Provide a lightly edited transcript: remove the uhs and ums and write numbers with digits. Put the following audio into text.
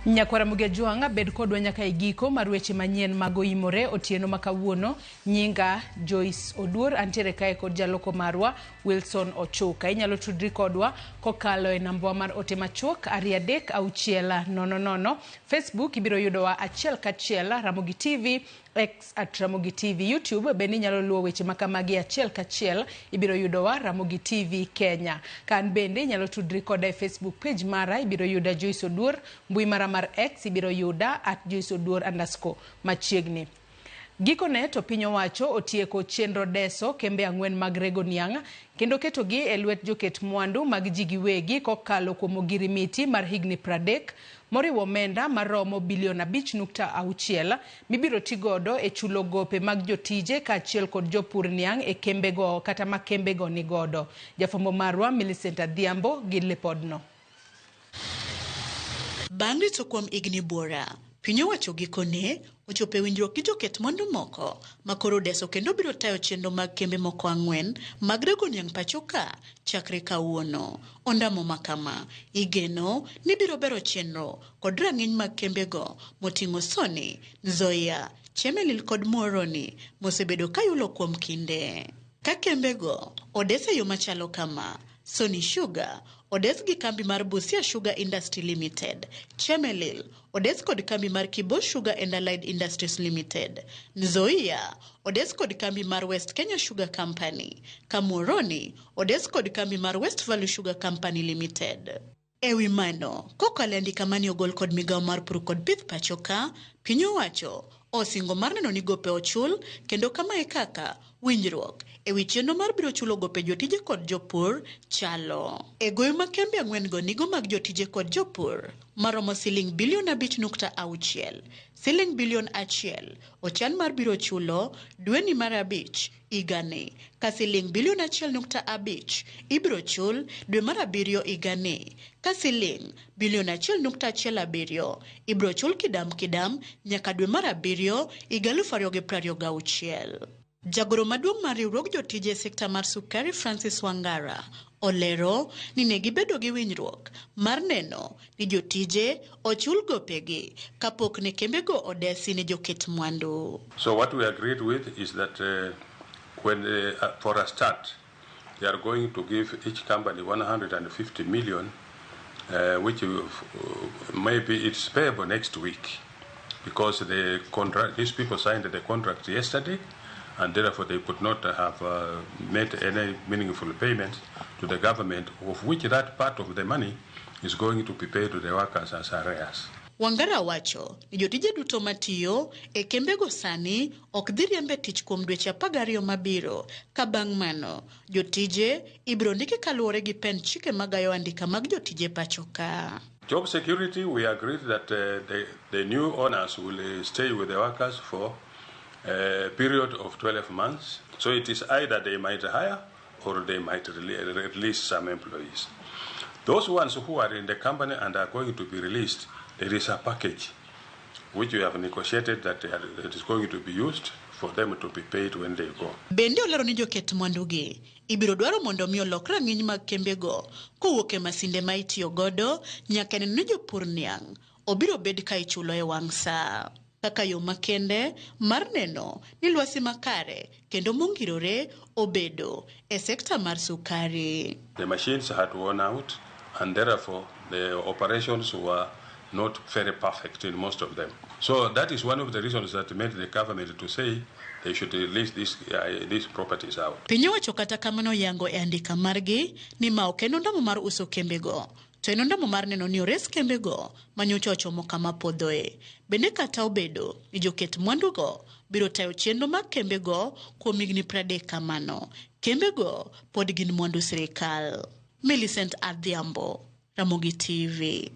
Nyakwara Mugia Jwang' bed kodwa nyaka e giko mar weche manyien mag oimore otieno ma kawuono. Nyinga Joyce Oduor, antiere kae kod jaloko marwa Wilson Ochuka. Inyalo tudri kodwa kokalo e nambwa mar ote machuok 23600. Facebook ibiro yudowa achiel kachiel Ramogi TV, X at Ramogi TV, YouTube bende inyalo luwo weche ma kamagi achiel kachiel, ibiro yudowa Ramogi TV Kenya. Ka an bende inyalo tudri koda e Facebook page mara, ibiro yuda Joyce Oduor, mbui mara mar X ibiro yuda at Joyce Oduor underscore machiegni. Gikone to piny owacho otieko chenro deso kembe ang'wen mag rego niang' kendo ketogi e lwet joket mwandu mag ji giwegi kokalo kuom ogirimiti mar higni 30 moriwo omenda maromo bilion 5.6 mibiro tigodo e chulo gope mag jotije kaachiel kod jopur niang' e kembego kata ma kembego nigodo. Jafwambo marwa Millicent Adhiambo gi lipodno. Bang' rito kuom higni buora, piny owacho gikone ochopo e winjruok gi joket mwandu moko ma koro odeso kendo biro tayo chenro mag kembe moko ang'wen mag rego niang' pacho ka chakre kawuono. Ondamo ma kama igeno ni biro bero chenro kod rang'iny mag kembego moting'o Sony, Nzoia, Chemelil kod Muhoroni mosebedo kayulo kuom kinde. Ka kembego odes e yo machalo kama, Sony Sugar odes gi kambi mar Busia Sugar Industry Limited, Chemelil odes kod kambi mar Kibo Sugar and Allied Industries Limited, Nzoia odes kod kambi mar West Kenya Sugar Company, ka Muhoroni odes kod kambi mar West Value Sugar Company Limited. E wi mano, kokalo e andika mane ogol kod migawo mar pur kod pith pacho ka, piny owacho osingo mar neno ni gope ochul kendo kama e kaka winjruok e wi chenro mar biro chulo gope jotije kod jopur chalo. E goyo ma kembe ang'wen go nigo mag jotije kod jopur maromo siling bilion 5.6, siling bilion 1 ochan mar biro chulo dweni mar 5 higani, ka siling bilion 1.5 ibiro chul dwe mar 7 higani, ka siling bilion 1.17 ibiro chul kidam kidam nyaka dwe mar 7 higa 2026. Jagoro maduong' mar riwruog jotije e sekta mar sukari Francis Wangara olero ni ne gibedo gi winjruok mar neno ni jotije ochul gopegi kapok ne kembego odesi ne joket mwandu. So what we agreed with is that when for a start they are going to give each company 150 million, which maybe it's payable next week, because the contract, these people signed the contract yesterday, and therefore they could not have made any meaningful payments to the government, of which that part of the money is going to be paid to the workers as arrears. Wangara wacho ni jotije duto matiyo e kembego sani ok dhi riembe tich kuom dweche 12 mabiro, ka bang' mano jotije ibiro ndiki kaluwore gi pend chike magayo andika mag jotije pacho ka. Job security, we agreed that the new owners will stay with the workers for a period of 12 months. So it is either they might hire or they might release some employees. Those ones who are in the company and are going to be released, there is a package which we have negotiated that it is going to be used for them to be paid when they go. Bende olero ni joket mwandugi ibiro dwaro mondo mi olok rang'iny mag kembego kowuok e masinde ma itiyo godo nyaka neno ni jopur niang' obiro bed ka ichulo e wang' saa. Kaka yo makende mar neno ni lwasi makare kendo mongirore obedo e sekta mar sukari. The machines had worn out and therefore the operations were not very perfect in most of them. So that is one of the reasons that made the government to say they should release these properties out. Piny owacho kata kamano yango e andika margi ni ma ok en ondamo mar uso kembego, to en ondamo mar neno ni ores kembego manyocha ochomo kama podhoe. Bende kata obedo ni joket mwandugo biro tayo chenro mag kembego kuom higni 30 kamano, kembego pod gin mwandu sirikal. Millicent Adhiambo, Ramogi TV.